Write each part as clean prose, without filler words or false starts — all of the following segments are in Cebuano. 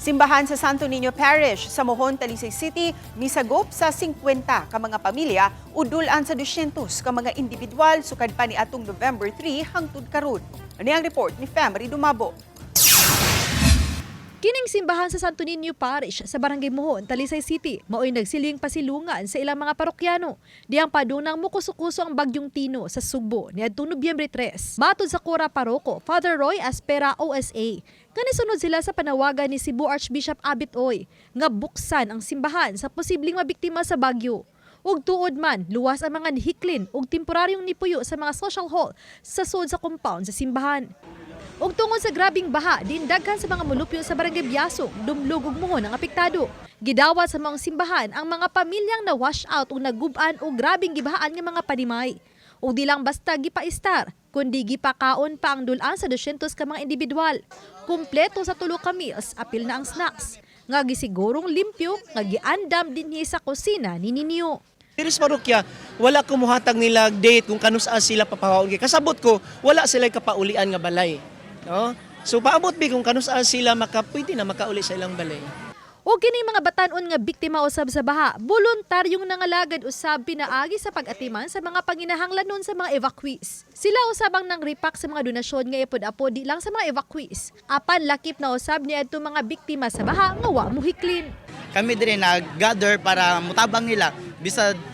Simbahan sa Santo Niño Parish sa Mohon, Talisay City, misagop sa 50 ka mga pamilya ug dul-an sa 200 ka mga individual sukad pa ni atong November 3 hangtod karon. Ani ang report ni Femery Dumabo. Kining simbahan sa Santo Niño Parish sa Barangay Mohon, Talisay City, mao'y nagsiling pasilungan sa ilang mga parokyano. Diyang padunang mukuso-kuso ang bagyong Tino sa Sugbo niadtong Nobyembre 3. Matod sa Kura Paroko, Father Roy Aspera OSA, kanisunod sila sa panawagan ni Cebu Archbishop Abit Oy nga buksan ang simbahan sa posibleng mabiktima sa bagyo. Ug tuod man, luwas ang mga nihiklin ug temporaryong nipuyo sa mga social hall sa sud sa compound sa simbahan. Ug tungod sa grabing baha, dindaghan sa mga mulupyo sa Barangay Biasong, dumlog ug muhon ang apektado. Gidawat sa maong simbahan ang mga pamilyang na wash out ug nagub-an og grabing gibahaan nga mga panimay. Ug di lang basta gipaistar, kundi gipakaon pa ang dul-an sa 200 ka mga individual. Kumpleto sa tulo ka meals, apil na ang snacks. Nga gisigurong limpyo, nga giandam dinhi sa kusina ni Ninyo. Diri sa parokya, wala kumuhatag nila date kung kanusa sila papawaon. Kay kasabot ko, wala sila kapaulian nga balay. No? So paabot bi kung kanusa sila maka pwede na makauli sa ilang balay. O kini mga batan-on nga biktima usab sa baha, voluntaryong nangalagad usab pinaagi sa pag-atiman sa mga panginahanglanon sa mga evacuees. Sila usab ang nang-repack sa mga donasyon nga ipod-apo di lang sa mga evacuees. Apan lakip na usab niadto mga biktima sa baha nga wa mohiklin. Kami diri nag-gather para mutabang nila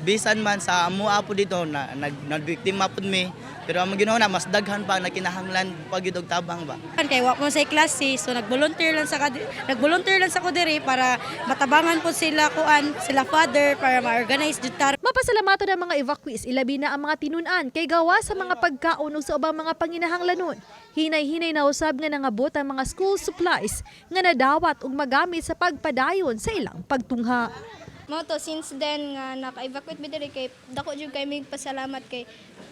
bisan man sa amua po dito na nagbiktima pud mi, pero ang ginawa na mas daghan pa na kinahanglan pag og tabang ba. Kay wa mo sa klase, so nag-volunteer lang sa ko diri para matabangan po sila kuan, sila father para ma-organize jud ta. Mapasalamaton ang mga evacuees, ilabi na ang mga tinunan kay gawa sa mga pagkaon ug sa ubang mga panginahanglanon. Hinay-hinay na usab nga nangabot ang mga school supplies nga nadawat ug magamit sa pagpadayon sa ilang pagtungha. Mao to, since then nga naka-evacuate mi diri, kay dako jud kay mig pasalamat kay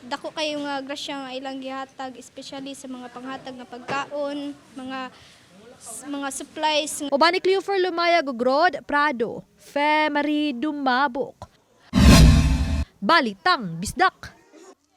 dako kayo nga grasya nga ilang gihatag, especially sa mga panghatag nga pagkaon, mga supplies. Uban ni Cleofer Lumaya Gogrod, Prado, Femery Dumabok. Balitang Bisdak.